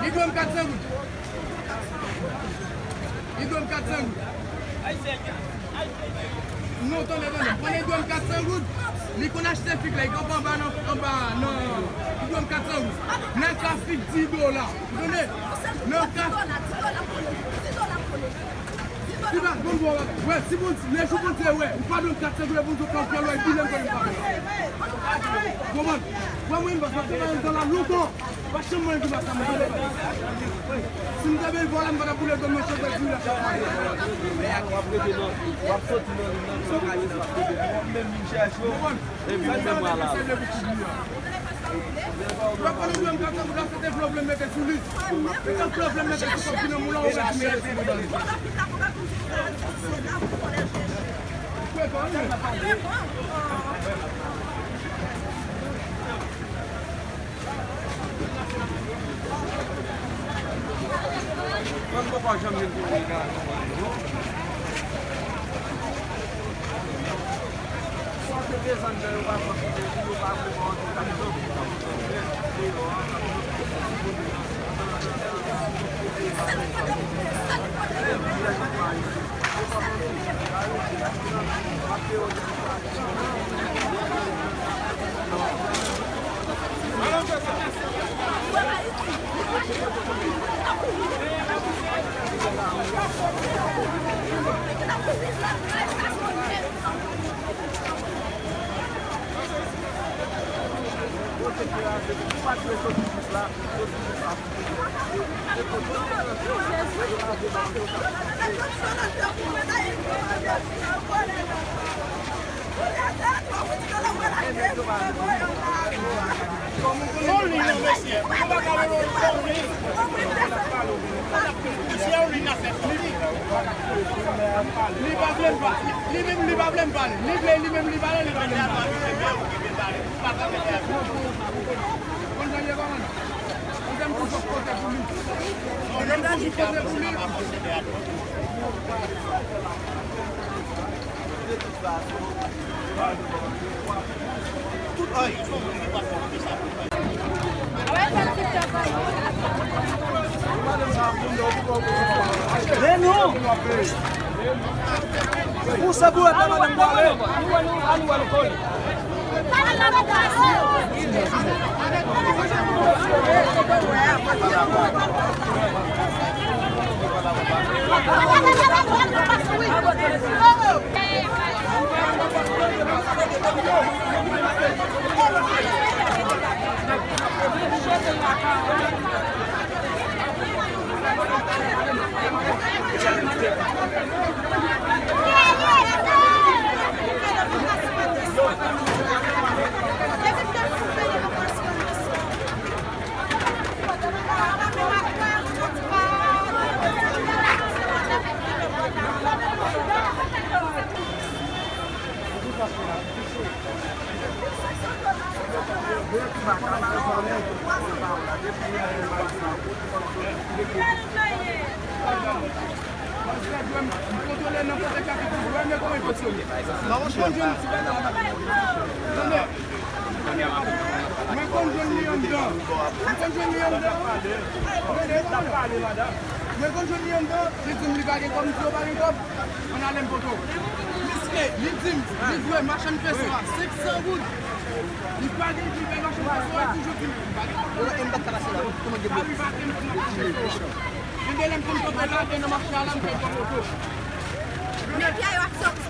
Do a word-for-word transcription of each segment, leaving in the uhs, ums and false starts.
Li dwe m kat san goud. Li dwe m kat san goud. Non, tande, tande. Pandan li dwe m kat san goud, li konn achte fig la, li kanpe anba nan, anba nan, li dwe m kat san goud. Nan ka fig di dola. Ou tande? Nan ka. Di dola, di dola, di dola. Di dola. Di dola, bon, bon, wè, si bon, lè jou Bondye wè, ou pa dwe m kat san goud, lè Bondye fè w fyèl, wè, epi lè m konnen m pa fè. Konprann? Wè mwen, paske m te ba l dola lontan. Pa chanm mwen ki pa sa mwen. Si m te vin vòlè, m pa t ap boule dòm nan chanpè di la. W ap rete nan, w ap soti nan liy nan, w ap rete nan, w ap menm vin chèche w, epi ou menm w al avè l. W ap pran yon dwèm kat san goud la, se te vle w vle mete sou li. Se te vle w vle mete sou kòb ki nan mou la, ou mete sou li. Mwen m poko janm jwenn kote m ka. Sa te dezòd nan yo pa pran kote yo pa vle pran antre kap zòt deyò an. Yon liy non, mesye. Nou pa ka rele yon liy. Mesye, yon liy n ap fè soti. Li pa vle m pa, li menm li pa vle m pale. Li vle li menm li pale, li pa vle m pale. Konn sa l ye kòman? Konn sa m konn sòt kote pou li. Konn sa m konn sòt kote pou li. Men non! Pou se pou ete madanm pale. Paske m kontwole nan kote k ap vin, wè men kòman l fonksyone. M konn jwenn, tande, mwen konn jwenn li anndan. Mwen konn jwenn li anndan. Mwen konn jwenn li anndan. Li di m li pa gen kòb, m di yo pa gen kòb. Ann ale m poto. Li di m, li dwe machann peson an senk san goud. Li pa gen, li bay machann peson an, li toujou di m li pa gen kòb. Yo, e m pa t ka pase la, kòman gen blokis? Kenbe lè m konn tonbe la, gen nan mache a la, m fè kòb poto. Medya yo ap sòti.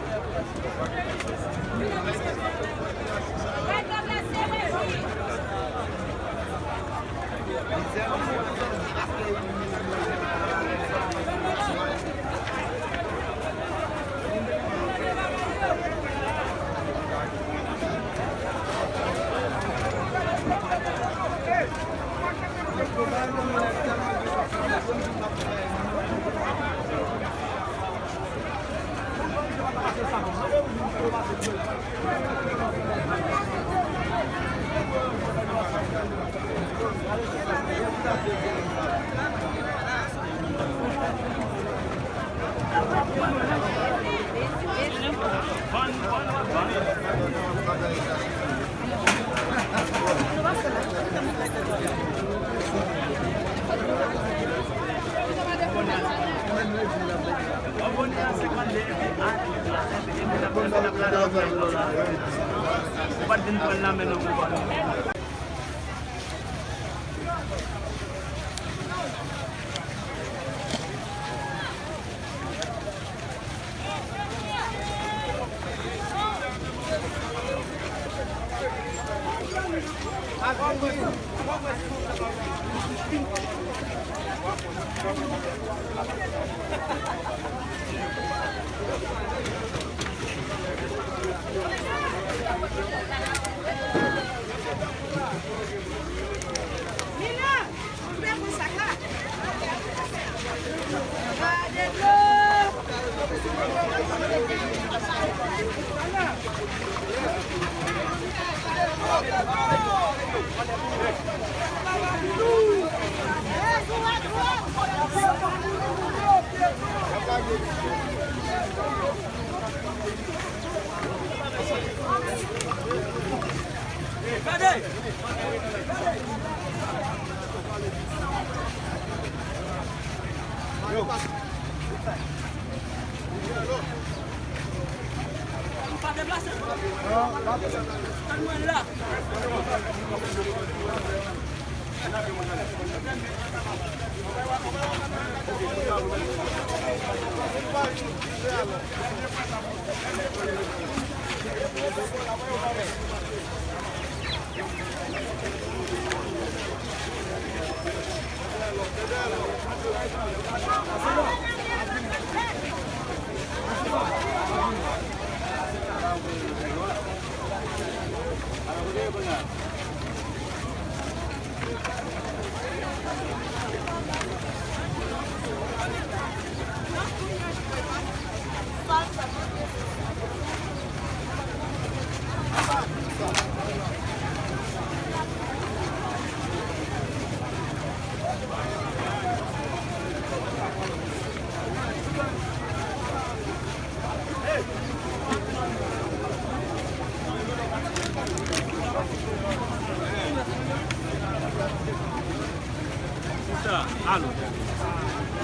Alo?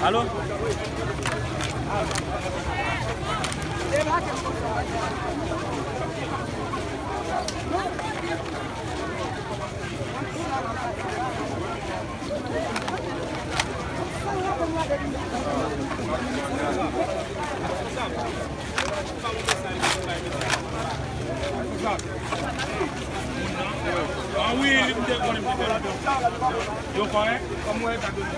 Alo? Ah wi, m te konnen m te fè ladan. Yo konnen, kòm mwen ta done.